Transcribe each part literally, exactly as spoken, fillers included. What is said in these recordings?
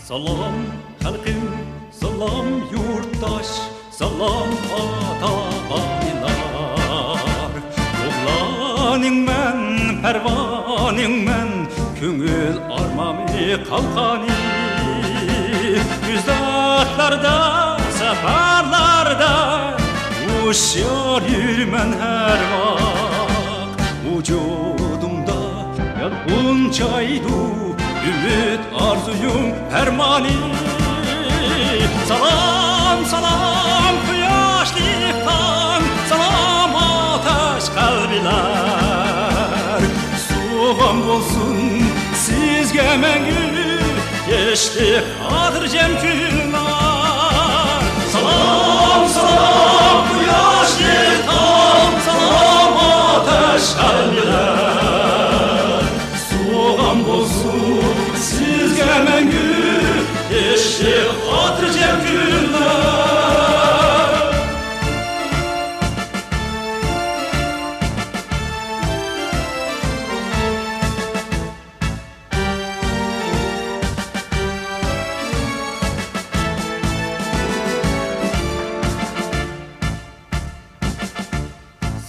سالام خەلقىم، سالام يۇرتداش، سالام ئاتا-ئانىلار. ئوغلانىڭمەن، پەرۋانىڭمەن، كۆڭۈل ئارمامى قالقانى. ئۇزاقلاردا، سەپەرلەردە ھوشيار يۈرىمەن ھەر ۋاق. ۋۇجۇدۇمدا يالقۇنچايدۇ ئۈمىد ئارزۇيۇڭ پەرمانى. سالام، سالام، قۇياشلىق تاڭ، سالام، ئاتاش قەلبلەر. سوۋغام بولسۇن سىزگە مەڭگۈ، كەچلىك خاتىرجەم كۈنلەر. سالام، سالام، قۇياشلىق تاڭ، سالام، ئاتاش قەلبلەر. سوۋغام بولسۇن سىزگە مەڭگۈ، كەچلىك خاتىرجەم كۈنلەر.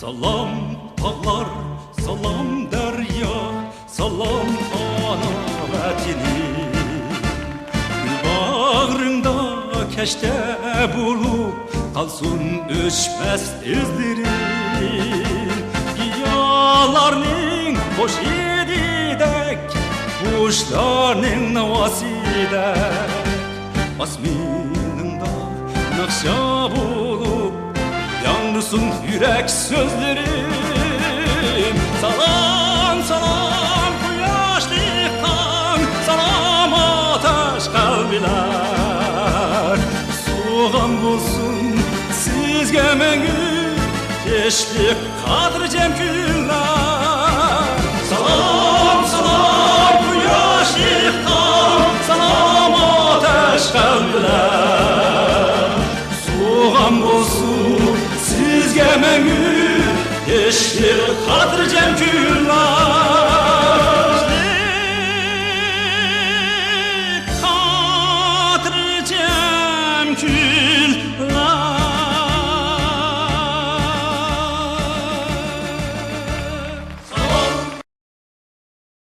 سالام تاغلار، سالام دەريا، سالام ئانا ۋەتىنىم. گۈل باغرىڭدا كەشتە بولۇپ قالسۇن ئۆچمەس ئىزلىرىم. گىياھلارنىڭ خۇش ھىدىدەك، قۇشلارنىڭ ناۋاسىدەك، ئاسمىنىڭدا ناخشا بولۇپ ياڭرىسۇن يۈرەك سۆزلىرىم. سالام، سالام، قۇياشلىق تاڭ، سالام، ئاتاش قەلبلەر. سوۋغام بولسۇن سىزگە مەڭگۈ، كەچلىك خاتىرجەم كۈنلەر. سالام، سالام، قۇياشلىق تاڭ، سالام، ئاتاش قەلبلەر. سوۋغام بولسۇن سىزگە مەڭگۈ، كەچلىك خاتىرجەم كۈنلەر.